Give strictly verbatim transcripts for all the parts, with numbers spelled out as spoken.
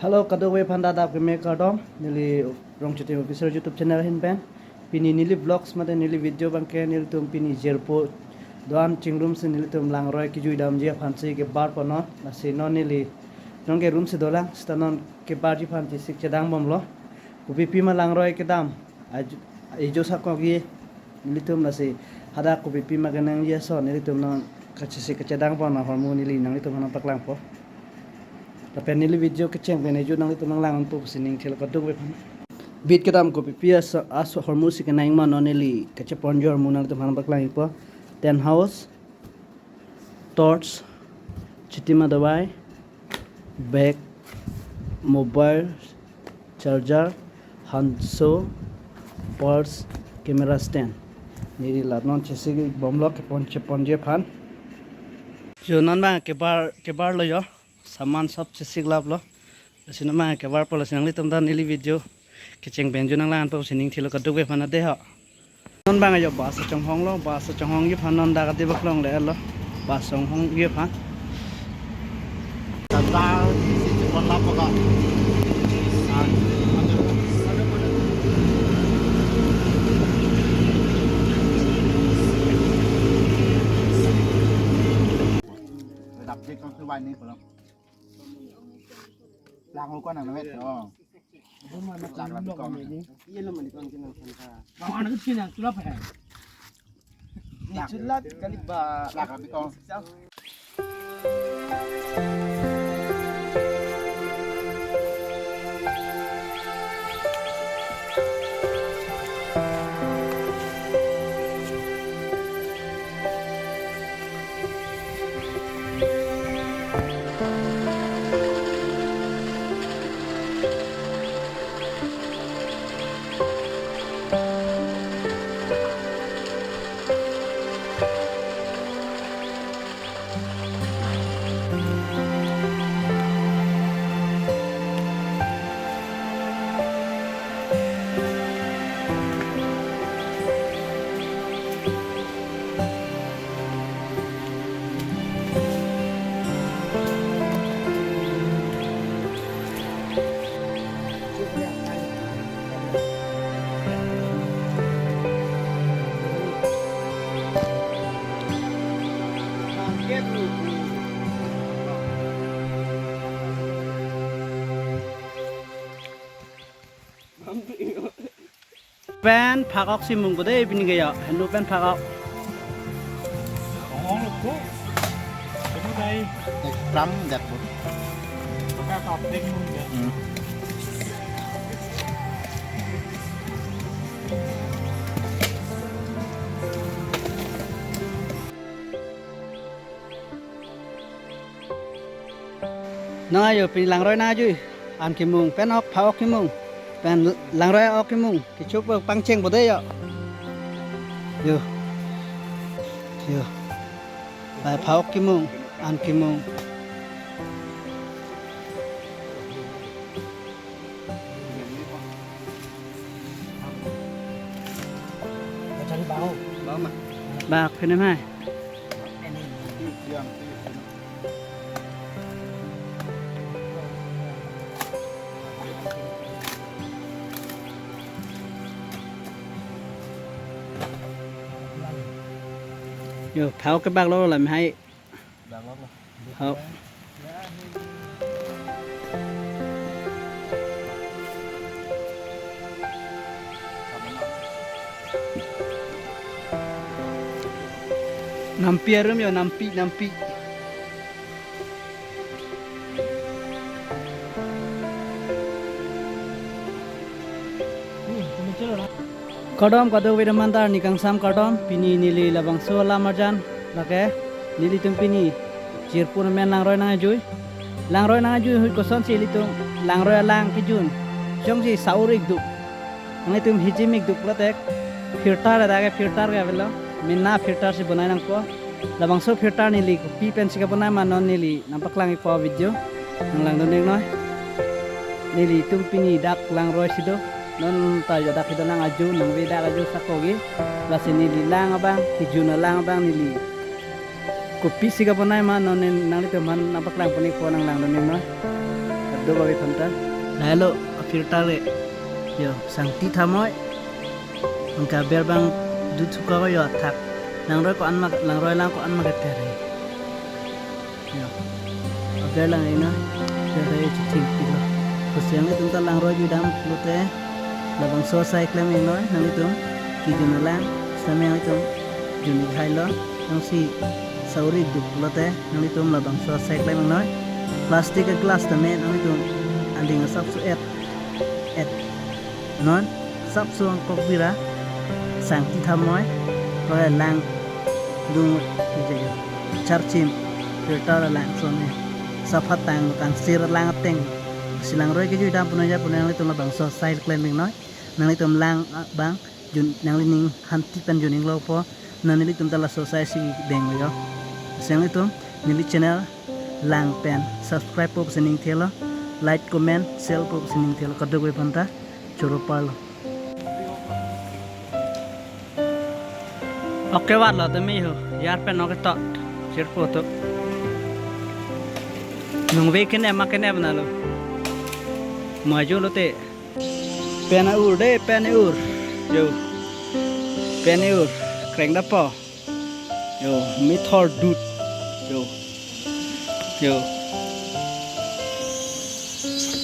Hello, kadokave aphan adap keme kardom, neli Rongchitim Official YouTube channel ahin pen. Pini neli vlogs mate neli video abangke nelitum pini jirpo do-an chingrumsi nelitum langroi kejui damji aphansi kebar ponnon. Lasi non neli nonke room si dolang, seta non kebarji aphan chesik chedang bomlo. Kopi pima langroi kedam, aju-, ejo sakokji nelitum, lasi hadak kopi pima kenangji ason nelitum non kachesik kachedang pon ahormu neli nanglitum aphan paklangpo. Lapen neli video kecheng pen ejo nanglitum nanglang-onpo pusi ning thelo kadokave aphan. Bit kedam kopi pi aso, aso ahormusi kenang ma non neli kacheponji ahormu nanglitum aphan paklangpo. Tent house, torch, chitima dawai, bag, mobile, charger, hanso, purse, camera stand. Neli la non chesik bomlo kepon cheponji aphan. Jo non abang kebar, kebarlo jo. Saman sob chesik laplo. Lasi non abang kebarpo, lasi nanglitum ta neli video kecheng pen ejo nanglang-onpo pusi ning thelo kadokave aphan ade ho. Non abang jo bus chonghonglo, bus chonghongji aphan non dak ade bak longle-etlo. Bus chonghongji aphan. Tata isi chepon lapo ka. Redap dek kong kewani pulang. Lang ko nang namet, oh. Lang lang ko. Iya lo mani kong kinang sangka. Bang, anak kecil yang sulap, eh. Ni sulap kali ba. Lang lang ko. Pen phak-ok si mungpo dei pini ke jo. Henu pen phak-ok. Ong ong lo ko. Kamu dai. Ekdam jat po. Maka kapling mung ya. Hmm. Nang ajo pini langroi nang ajui an kemung pen ok phak-ok kemung pen langroi ok kemung kecho pangchengpo dei jo. Jo. Jo. Pai phak-ok kemung an kemung. Bak pene mai. Jo, phak-ok kebaklo lam hai. Ho. Nampi arum jo, nampi, nampi. Kardom kadokave atum aphan ta arni kangsam kardom, pini neli labangso alam arjan lake nelitum pini jirpo amen langroi nang ajui. Langroi nang ajui ahut kosonsi ilitum langroi alang kejun. Jongsi saur ik duk, nanglitum hijim ik duk pulote filter, ada ke filter ke avelo. Mena filter si bonai nangpo. Labangso filter neli kopi pensi kebonai ma non neli nangpaklang-ikpo video. Nanglangdun iknoi. Nelitum pini dak langroi si do. Non ta jo dak kedo nang aju, nangve dak aju sakokji. Lasi neli lang abang, kejun alang abang neli kopisi kebonai ma non ne nanglitum aphan nangpaklang pon-ikpo, nanglangdun iknoi. Do bagi phanta. Lahelo, a-filter le. Yo, sangti thamoi. Anke aber abang dut suka ko yo athak. Langroi ko-an ma, langroi lang ko-an ma keter he. Yo. Aber lang ina. Keter he chithing pilo. Pusi nanglitum ta langroi jui dam pulote labangso asai klem ingnoi nanglitum. Kejun alang, sitame nanglitum jun ik hailo. Jongsi sauri duk pulote nanglitum labangso asai klem ingnoi. Plastic a-glass tame nanglitum aling asapso et, et non sapso angkok bira, sangti thamoi, roi lang dung ije charchim, filter alang son e, saphat tang kangsir alang ateng. Si langroi kejui dam punoi ja punoi nanglitum labangso asai klem ingnoi. Nanglitum lang abang jun, nangli ning hanti pen jun inglo po, non nelitum ta laso asai si denglo yo. Si nanglitum neli channel lang pen subscribe po pusi ning thelo, like, comment, share po pusi ning thelo, kadokave aphanta choro parlo. Oke, vat lo tumi ho, yar pen oke tot, chirpo to. Nungve kene ma kene bana lo. Maju lote. Pen a-ur de, pen a-ur. Yo. Pen a-ur. Kreng dapo. Yo, mithor dut. Yo. Yo.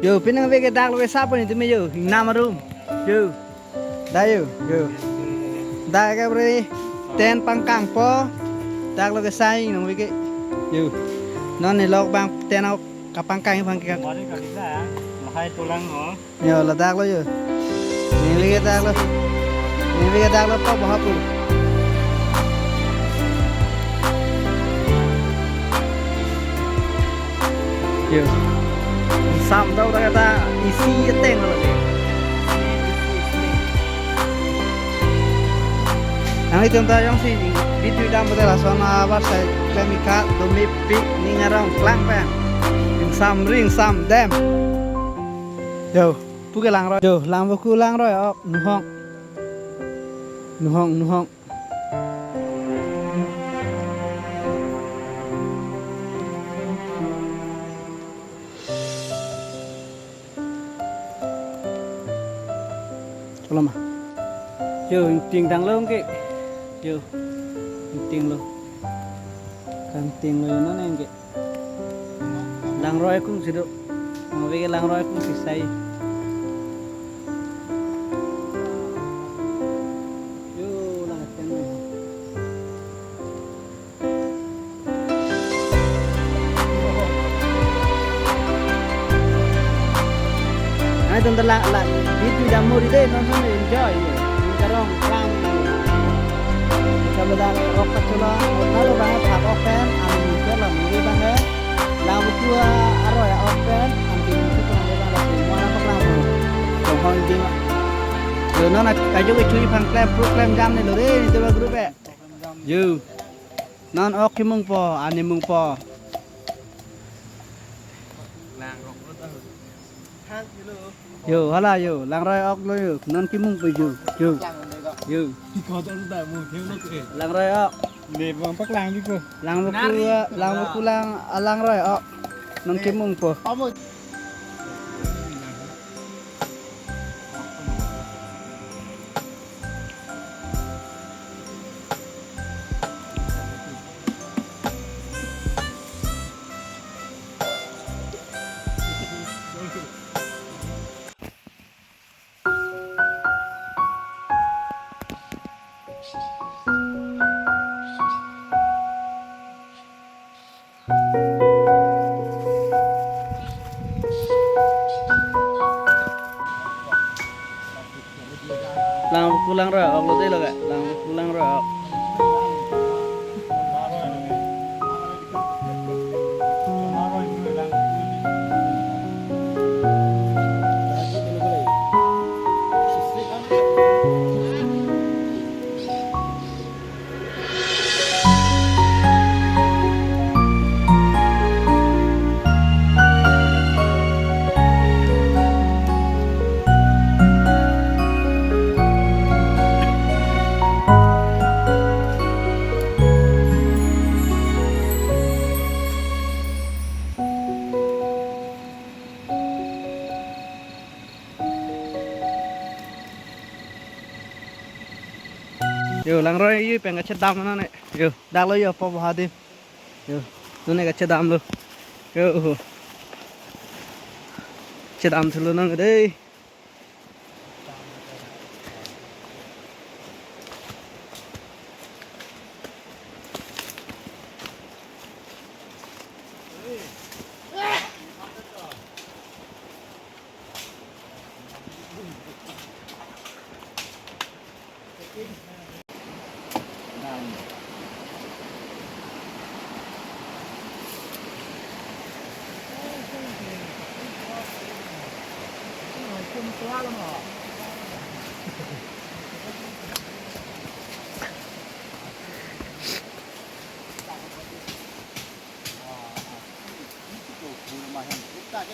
Yo, pinang ve ke dak lo ke sapo ni tumi yo. Hingnam arum. Yo. Da yo, yo. Da ke bre ten pangkang po. Dak lo ke sai nang ve ke. Yo. Non ni lok bang ten ok kapangkang bang ke. Mari kali da. Lahai tulang ho. Yo, ladak lo yo. Neli ke dak lo. Neli ke dak lo pa bahapu. Yo. Sam tau ta kata isi ateng lo ke. Nanglitum ta jongsi video dam betul lason abar sai klem ik tha, do mepik ning arong klang pen. Ringsam, ringsam dem. Yo, pu ke langroi. Yo, lang buku langroi ok, nuhong. Nuhong, nuhong. Cholo ma. Yo, ingting dang lo ke. Yo, ingting lo. Kangting lo yo non ke. Langroi kung si do. Move ke langroi kung si sai. Yo, lang pen lo. Nanglitum ta la, la, video dam muri de, non non enjoy. Ni karong klang. Kita beda rok kacula, lalu bang thap open, ami mikir la muri bang he. Labu tua aroi open, anti mikir kurang beda la semua apa klang. Kong hong ding. Yo non aju ke chui phang klem, pro klem jam ni lo de, ni tuba group e. Yo. Non ok kemung po, ani mung po. Yo, hala yo, langroi ok lo yo, non kemung po yo, yo, yo. Langroi ok. Ne bang paklang juga. Lang buku, lang buku lang, ah, langroi ok. Non kemung po. Lang buku langroi ok lo de lo ke. Lang buku langroi ok. Yo, langroi yo pen kachedam nang ne. Yo, dak lo yo po bahadi. Yo, nune kachedam lo. Yo, oho. Chedam thulo nang dei.